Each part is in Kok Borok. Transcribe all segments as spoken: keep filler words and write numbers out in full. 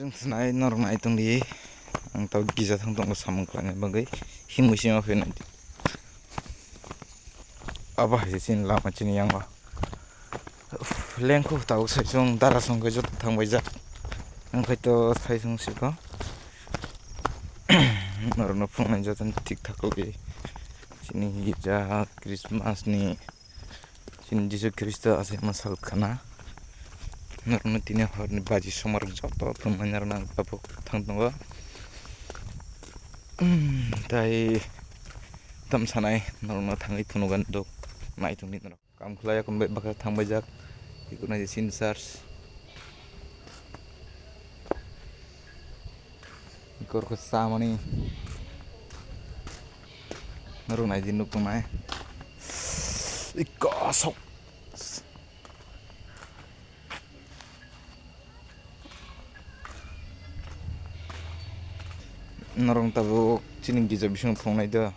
Ang sinai norok nai tongdi. Ang tau gija thang tongo samung khlaina bagwi. Himwi sima phainai. Abo hai se chini lama chini yango. Uff, lengkhu tau saisung dara song khe joto thangbaijak. Ang khai to saisung siko. Norokno phunuknai jotono thik thak khlaiwi. Chini gija Christmas ni Chini Jisu Khristo achaima sal khna. Norokno tini horni baji somarok joto tongmani norokno ang tabuk thang tongo. Tei tam sanai norokno thangwi phunugan duk nai tongdi norok. Kam khlai yakung bai baksa thangbaijak. Ikunai je sin church. Ikorokhe chamani. Norok naidi nuk tongnai. Iko sok. Norok tabuk chini gija bising thongnai do.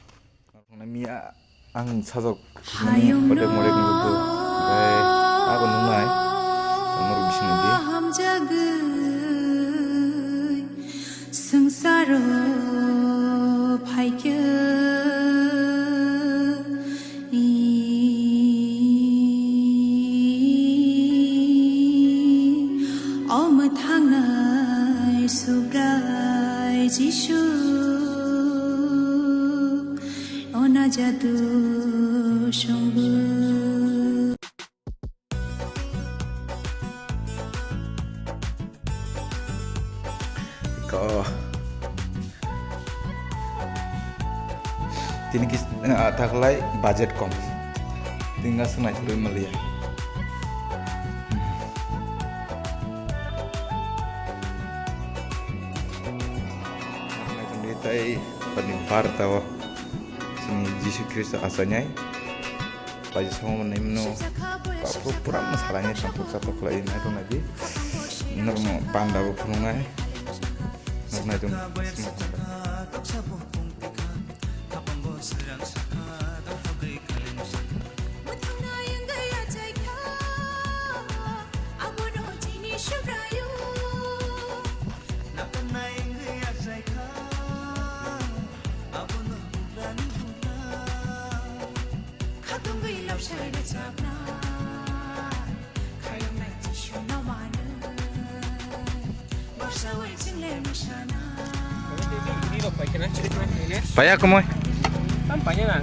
Miya ang sajak Hayung modek modek nukgo. Tei abo nungnai. Norok bising di. Hamjagwi swngsaro phaikhe omo thangnai Subrai Jisu. Ona jadu songbu. Ko. Tini kis, ah, taklai budget kom. Tinga sunai suri malia. Tei pani bar tao. Sini Jisu Kristo asanai. Paisa samo manai mano. Kapro pura masalanya campur campur khlai nai rok nai di. Norok no panda bo phunuknai. Norok nai tong. Khatungwi lobsai rwchapnai, khairoknai Jisuno manwi, borsawi chwngle mwsanai. Paya kumui. Tam paya na.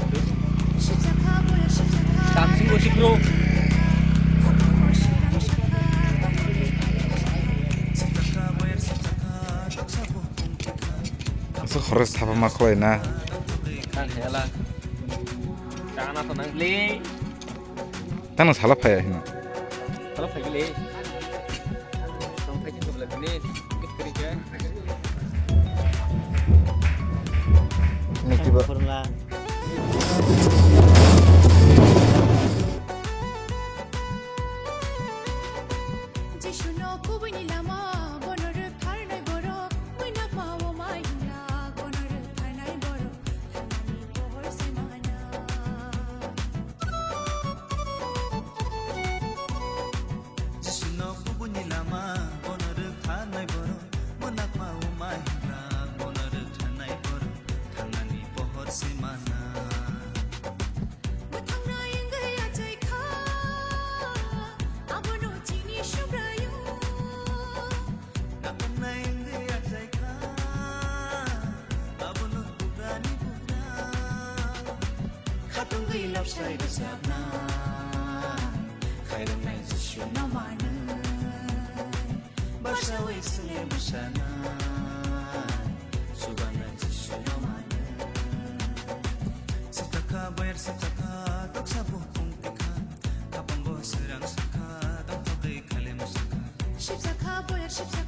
Sibsakha boya sibsakha. Tamsing bosi bro. Asa khorok sapa ma khlai na. Tang hela. Tang na to nang le. Tano sala phaya hino. Sala phai le. Tang phai khe bla bini. Kit kri ja. Niti ba. Jisuno kubuini lama bono rwktharnai borok, muinakma o mai hinglak bono rwktharnai borok, thangmani pohor se mana. Jisuno kubuini lama bono rwktharnai borok, muinakma o mai hinglak bono rwktharnai borok, thangmani pohor se mana. Mwthangna wngwi achaikha, abono chini Subraiyung. Nakarna wngwi achaikha, abono bugrani bugra. Khatungwi lobsai rwchapnai, khairoknai Jisuno manwi. Basawi swnge bwsana, chubana Jisuno manwi. Sipsakha boyar sipsakha, toksa bukhung tikha, kapango sirang sakha, tongthokgwi khalim sakha. Sipsakha boyar sipsakha.